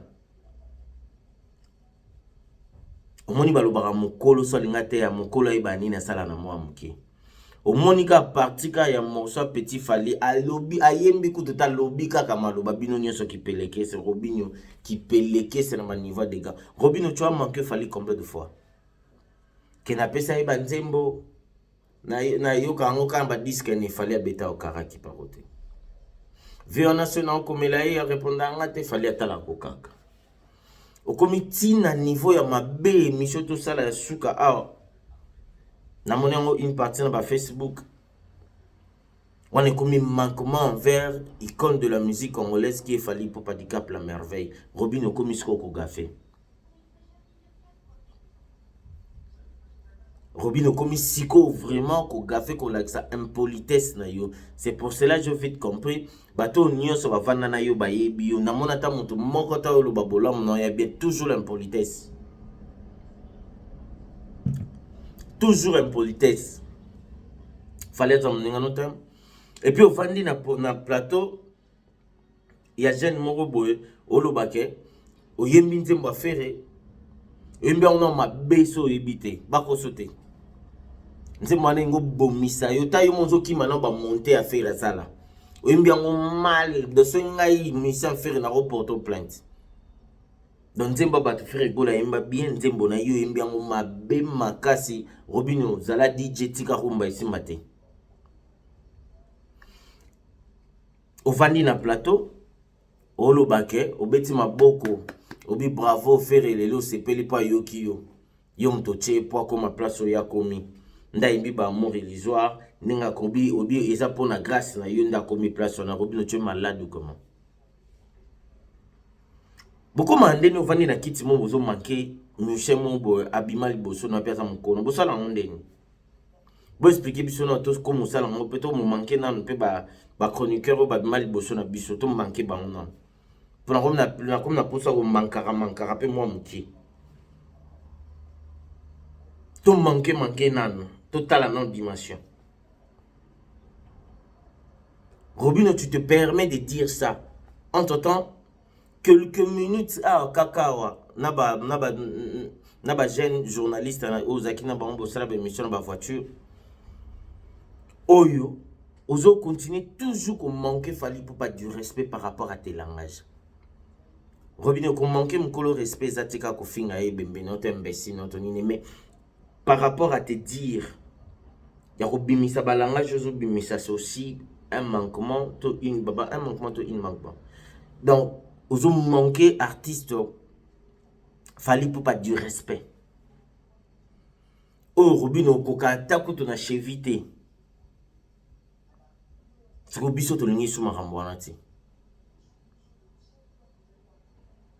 omoni balobaka mokolo so alinga te ya mokolo ayeba nini asala na mwa moke omoni kaka parti kaka ya morceau ya petit Fally alobi ayembi kutu te alobi kaka maloba bino nyonso kipelekese Robinho kipelekese na baniveau ya dégâts Robinho tu as manqué Fally combien de fois ke napesa ye banzembo nayoka yango kaka badisque ne Fally abeta okaraki pako te vie wana so naokomela ye areponda yanga te Fally atalako kaka okomi ntina niveau ya mabe émission tosala ya suka awa namoni yango une partie na bafacebook wana ekomi manquement envers icône de la musique congolaise qui est Fally Ipupa Dicap la merveille Robin okomi sikoyo kogafe. Robin okomi sikoyo vraiment kogafe kolakisa impolitesse na yo. C'est pour cela j'ai vite compris bato oyo nyonso bavanda na yo bayebi yo. Namona ata moto moko ta oloba bolamu na yo ya bien, toujours l'impolitesse. Toujours impolitesse. Fallait être moninga no te. Et puis ovandi na plateau ya jeune moko boye oloba ke oyembi nzembo ya Ferre, oyembi yango na mabe so oyebi te, bakoso te. Nzembo wana engo bomisa yo, ta yo mo ozokima na ba monte ya Ferre asala. Oyembi yango mal, de so ngai musicien Ferre na reporter plainte. Donc nzembo ya bato Ferre Gola ayemba bien nzembo na yo oyembi yango mabe makasi. Robinho zala DJ tika rumba esimba te. Ovandi na plateau oloba ke obeti maboko obi bravo Ferre lelo osepeli mpo ayoki yo, yo moto otie mpo akoma place oyo akomi nde ayembi ba amour illusoire ndenge akobi obi eza mpo na grâce na yo nde akomi place wana. Robinho tu es malade ou comment? Bokoma ndeni ovandi na kiti mo bozo manque musicien mo boye abima liboso na mpe aza mokono bosala yango ndeni? Bo expliquer biso na to ko mosala yango mpe to mo manque nanu mpe ba chroniqueur oyo babima liboso na biso to manque bango nanu mpo nakomi na mposa komankaka mankaka mpe mwa moke to manque manque nanu totala nanu dimension. Robino, tu te permets de dire ça. Entre-temps, quelques minutes awa kaka awa na ba jeune journaliste oyo ozalaki na bango bosala ba émission na ba voiture oyo ozo continuer toujours komanquer Fally Ipupa du respect par rapport à tes langages. Robino, komanquer mokolo respect eza tika kofinga ye ebembe na yo to imbécile na yo to nini, mais par rapport à te dire ya kobimisa balangage ozobimisa, c'est aussi un manquement to une baba un manquement to une manquement. Donc ozo manquer artiste Fally Ipupa du respect oyo Robino okoka ata kutu na cheville te. Siko biso tolingi su makambo wana te,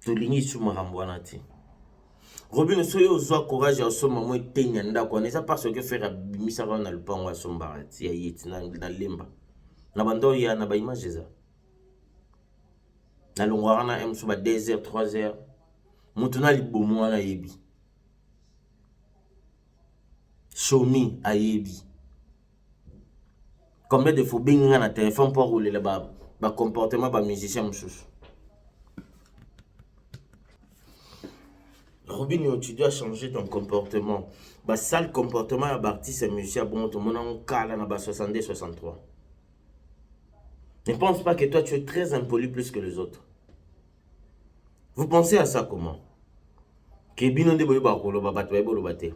tolingi su makambo wana te. Robino, soki ozwa courage ya osomba mwa eteni ya ndako wana, eza parce que Ferre abimisaka wana na lupango asombaka ti ya ye ti na lemba na bando ya na baimage eza nalongwaka na mosusu ba 2 heures 3 heures moto na libomo wana ayebi shomi ayebi combien de fois obengi nga na téléphone mpo akolela bacomportement ba bamusicien mosusu. Robinho, tu dois changer ton comportement. Ba sale comportement ya baartiste ya musicien bongo tomona ngo kala na ba 62 63. Ne pense pas que toi tu es très impoli plus que les autres. Vous pensez à ça comment? Ke bino nde boyebaka koloba, bato bayebi oloba te.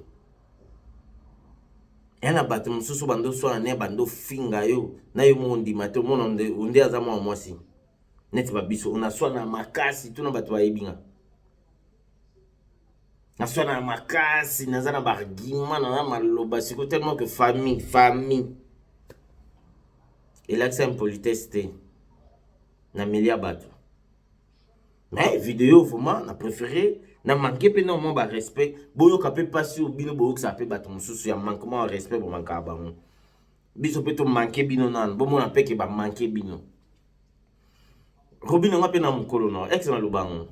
Ya na bato mosusu bando swana ne bando finga yo na yo moko ndima te, omona nde aza mwana mwasi neti babiso onaswana makasi tuna bato bayebi nga naswana na makasi, naza na baargument naza maloba siko tellement que famille elakisa impolitesse te na milia ya bato. Mais video vraiment na préféré na manqué mpe na mwa barespect, boyoka mpe mpasi oyo bino boyokisaka mpe bato mosusu ya manquement ya respect bomankaka bango. Biso mpe tomanke bino nanu, bomona mpe ke bamanke bino. Robino, nga mpe na mokolo na ex naloba yango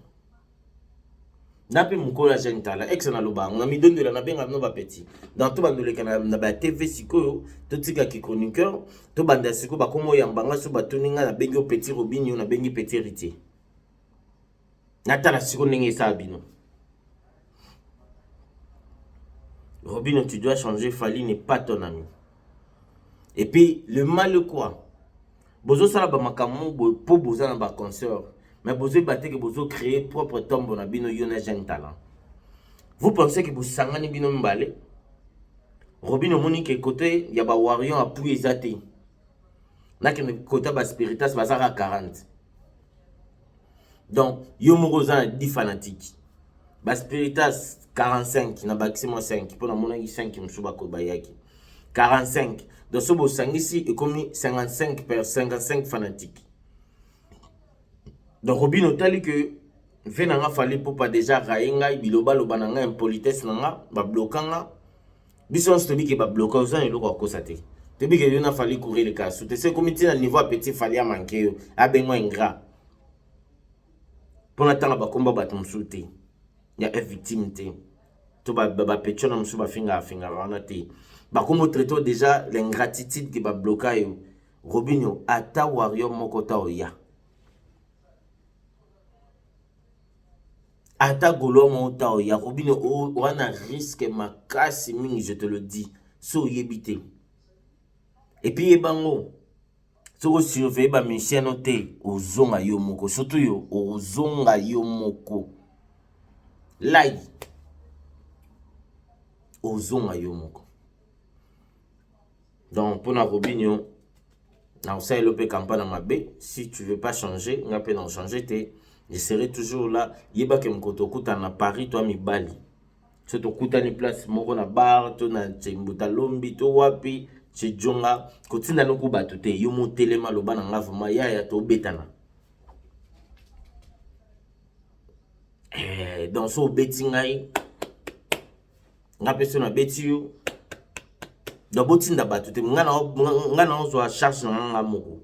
na mpe mokolo ya jeune tala ex naloba yango na midondela nabenga bino bapeti donc tobandoleka na batv. Sikoyo totikaki chroniqueur, tobanda sikoyo bakoma oyamba nga so batuni nga nabengi yo petit Robinio, nabengi petit Héritier. Natala sikoyo ndenge esala bino. Robino, tu dois changer. Fally n'est pas ton ami. Et puis le mal quoi, bozosala bamakambo boye mpo boza na baconcert, mais bozoyeba te ke bozocréer propre tombo na bino yo na jeune talent. Vous pensez que bosangani bino mibale? Robin, omoni ke côté ya bawarrior appui eza te, nakende côté ya baspiritas bazaka 40. Donc yo moko oza na 10 fanatique baspiritas 45 na bakisi mwa 5 mpo namonaki 5 mosusu bayaki 45. Donc so bosangisi ekomi 55 per 55 fanatique. Donc Robin, otali ke ve na nga Fally Ipupa déjà raye ngai bilobaloba na ngai, impolitesse na nga, babloka nga. Biso nyonso toyebi ke babloka oza na eloko ya kokosa te. Toyebi ke yo na Fally courir likasu te. Soki ekomi ti na niveau ya petit Fally a manque yo, abengo ingrat. Mpo natanga bakomba bato mosusu te ya F victime te to bapetio na mosusu bafingaka fingaka wana te. Bakombo traite déjà l'ingratitude ke babloka yo. Robinho ata warrior moko ta oya. Ata golois moko ta oya Robinho wana risque makasi mingi je te le dis. So oyebi te. Et puis yebango soki osurveille ba musicien no te ozonga yo moko surtout yo ozonga yo moko lai ozonga yo moko donc mpona Robinho nakosalela mpe campagne na mabe si tu veux pas changer nga mpe na changer te je serai toujours là yebake mokoto okutana na Paris to mibali so tokutani place moko na bar to na mbuta lombi to wapi chez Djonga kotinda noko bato te yo motelema loba na nga vraiment yaya tobetana eh, donc so obeti ngai nga mpe so nabeti yo donc botinda bato te nga naozwa charge na nga nga moko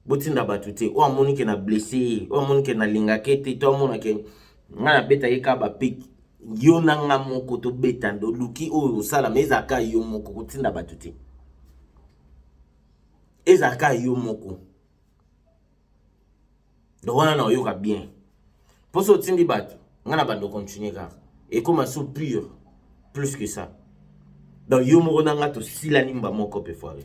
botinda bato te oyo amoni ke na blesse ye oyo amoni ke nalingaka ye te to amona ke nga nabeta ye kaka bapeki yo na nga moko tobeta nde oluki oyo osala ma ezalaka yo moko kotinda bato te ezalaka yo moko donc wana na oyoka bien mpo so otindi bato nga na bando continue kaka ekoma so pure plus que ça donc yo moko na nga tosilani mba moko mpe foire.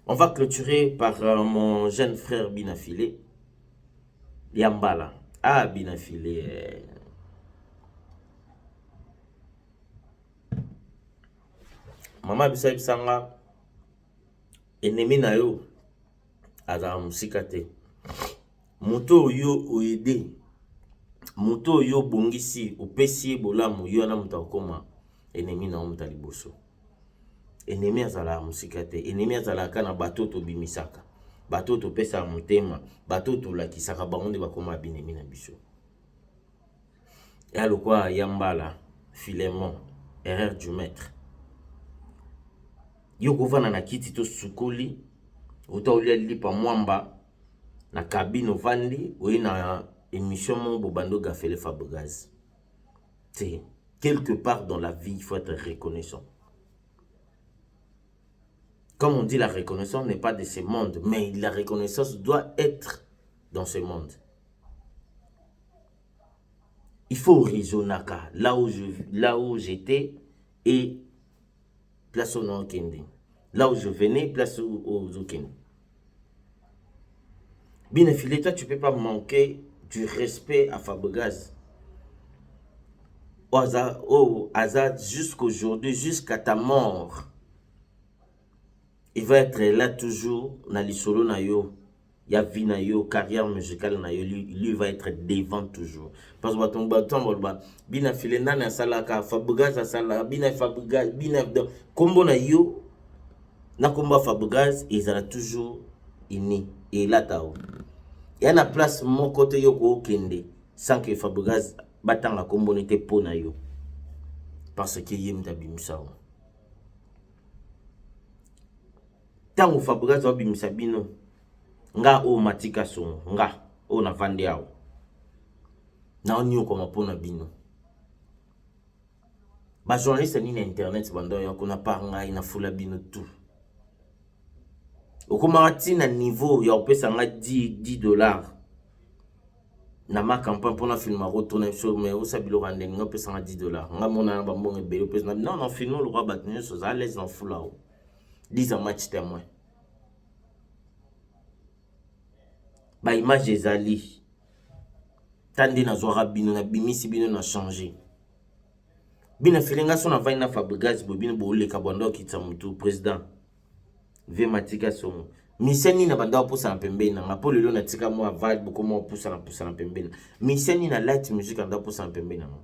On va clôturer par mon jeune frère Bina Filé Yambala. Ah Bina Filé mama biso ayebisanga ennemi na yo azala mosika te moto oyo oede moto oyo obongisi opesi ye bolamu yo wana moto akokoma ennemi na yo moto ya liboso. Ennemi azalaka mosika te ennemi azalaka na bato oyo tobimisaka bato oyo topesaka motema bato oyo tolakisaka bango nde bakoma binemi na biso ya lokwa ya mbala Philemon erreur du maître yo kovanda na kiti to sukoli ota olia lipa mwamba na cabine ovandi oye na émission moko bobandi ogafele Fabregas te. Quelque part dans la vie il faut être reconnaissant. Comme on dit, la reconnaissance n'est pas de ce monde, mais la reconnaissance doit être dans ce monde. Il faut raisonner là où je là où j'étais et place où nakende. Là où je venais, place où ozokende. Bien affilé, toi tu peux pas manquer du respect à Fabregas. Oh, aza, oh, aza jusqu'aujourd'hui, jusqu'à ta mort. Il va être là toujours na lisolo na yo. Ya vie na yo, carrière musicale na yo, lui va être devant toujours. Parce que bato bato baloba bina file nani asalaka Fabregas asalaka bina Fabregas bina kombo na yo na kombo ya Fabregas ezala toujours uni elata o ya na place moko te yo kookende sans que Fabregas batanga kombo ne te mpo na yo parce que ye moto abimisa o ntango Fabregas abimisa bino nga oyo matika songo nga oyo navandi awa naonyokoma mpo na bino bajournaliste nini ya internet banda oya kuna par ngai nafula bino tout okomaka ntina niveau ya kopesa ngai 10 $ na ma campagne mpona filme akotuna biso mais osa biloko ya ndenge nga opesa nga 10 $, nga mona na bambongo ebele opesa non non filme lokwa bato nyonso oza à l'aise na fula o 10 en match témoin baimage ezali ta nde nazwaka bino nabimisi bino na change bino afile nga so navandi na Fabregas boye bino booleka bwanda okitisa motu président ve matika songo mise nini na banda opusana pembeni na nga mpo lelo natika mwa vague bokoma opusana pusana pembeni mise nini na light musique anda opusana pembeni na nga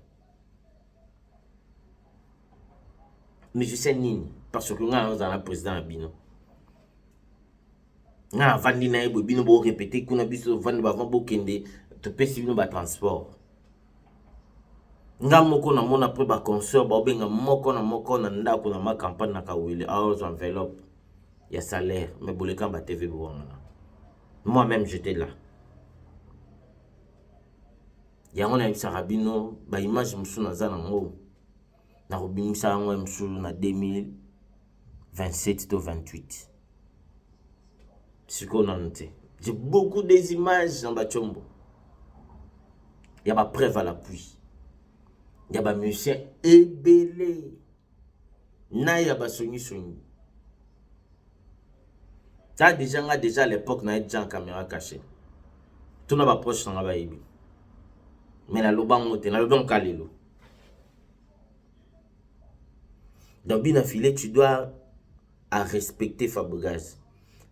musicien nini parce que nga nazala na président na bino nga navandi na ye boye bino borépéter kuna biso ovandi bavant bokende topesi bino batransport. Nga moko namona mpe baconcert baobenga moko na moko na ndako na ma campagne na kawele aozwa enveloppe ya salaire mais boleka ba TV bowangana. Moi-même j'étais là. Yango nayebisaka bino ba image mosusu naza nango nakobimisa yango ya mosusu na 2027 to 28 sikoyo nanu te. J'ai beaucoup des images na bachombo ya ba preuve à l'appui ya ba musiciens ebele na ya basongisongi. Ta déjà nga déjà à l'époque na déjà en caméra cachée, tuna baproche nanga bayebi, mais naloba yango te, nalobi yango ka lelo. Donc bina filet, tu dois à respecter Fabregas.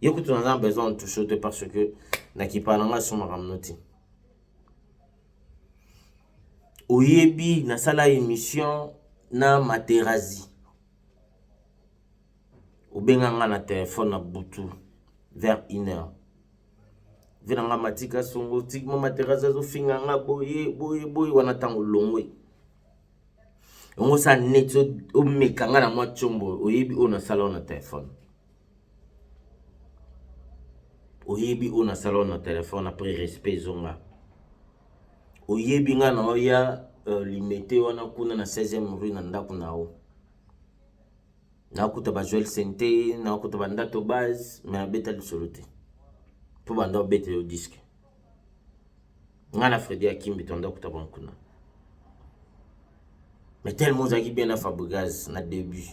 Yo kutu naza besoin de toucher te parce que nakipa nanga so makambo te. Oyebi nasala émission na Materazi, obenga nga na telefone na butu vers 1 heure ve na nga matika songo tikma Materazi azofinga nga boye boye boye wana. Ntango longwe yango osala neti omeka nga na mwa tiombo. Oyebi oyo nasala oyo na telefone, oyebi oyo nasala oyo na telefone. Après, respect ezonga. Oyebi nga na oya Limete wana kuna na 16e rue na ndako na yo, nakuta bajoel sente, nakuta bandato base, me nabeta lisolo te mpo banda obeta yo disque. Nga na Fredi Akimbi tonda kuta bango kuna, mais tellement ozalaki bien na Fabregas na début,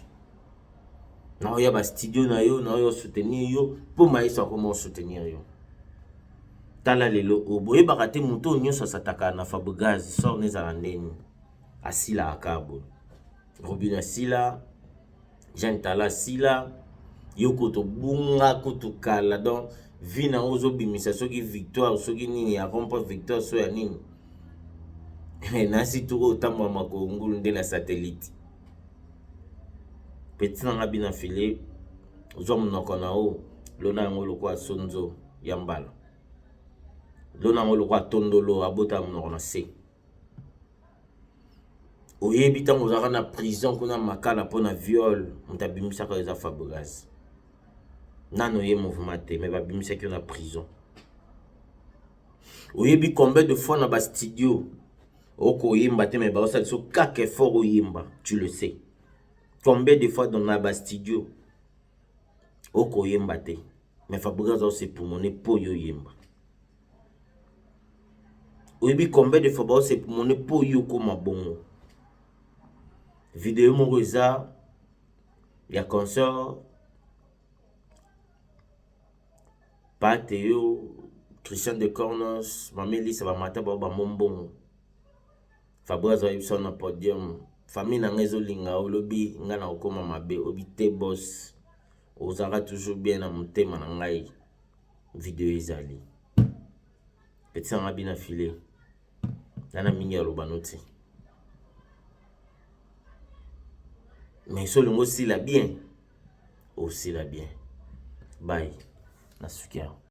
naoya bastudio na yo, naoya soutenir yo mpo mayeso akoma osoutenir yo. Tala lelo oyo, boyebaka te moto oyo nyonso asataka na Fabregas sor ezala ndeni asilaka kaka boye. Robin asila, Jean Tala asila, yo kutu obunga kutu kala. Donc vie na yo ozobimisa soki victoire, soki nini ya rompa victoire, so ya nini nasi tuku otambola makolo ngulu nde na satellite. Petit nanga bina file, ozwa monoko na yo, lona yango lokola sonzo ya mbala, lona yango lokola tondolo abota monoko na se. Oyebi ntango ozalaka na prison kuna Makala mpona viol, moto abimisaka yo eza Fabregas. Nano ye mouvement te, mais babimisaki yo na prison. Oyebi combien de fois na bastudio okoyemba te, mais baosala biso kaka effort oyemba? Tu le sais combien de fois dans na bastudio okoyemba te, mais Fabregas aosepumone mpo yo oyemba? Oyebi combien de fois baosepumone mpo yo okóma bongo? Video moko eza ya concert pate yo, Christian de Cornos, Mamelisa, bamata bao bamombongo. Fabregas azoyebisa na podium: "Famille na ngai ezolinga." Olobi ngai na kokóma mabe, obi te bos ozalaka toujours bien na motema na ngai. Video ezali. Petit nanga bina file nana mingi aloba no te, mais so olingi osila bien, osila bien. Bai na suki awa.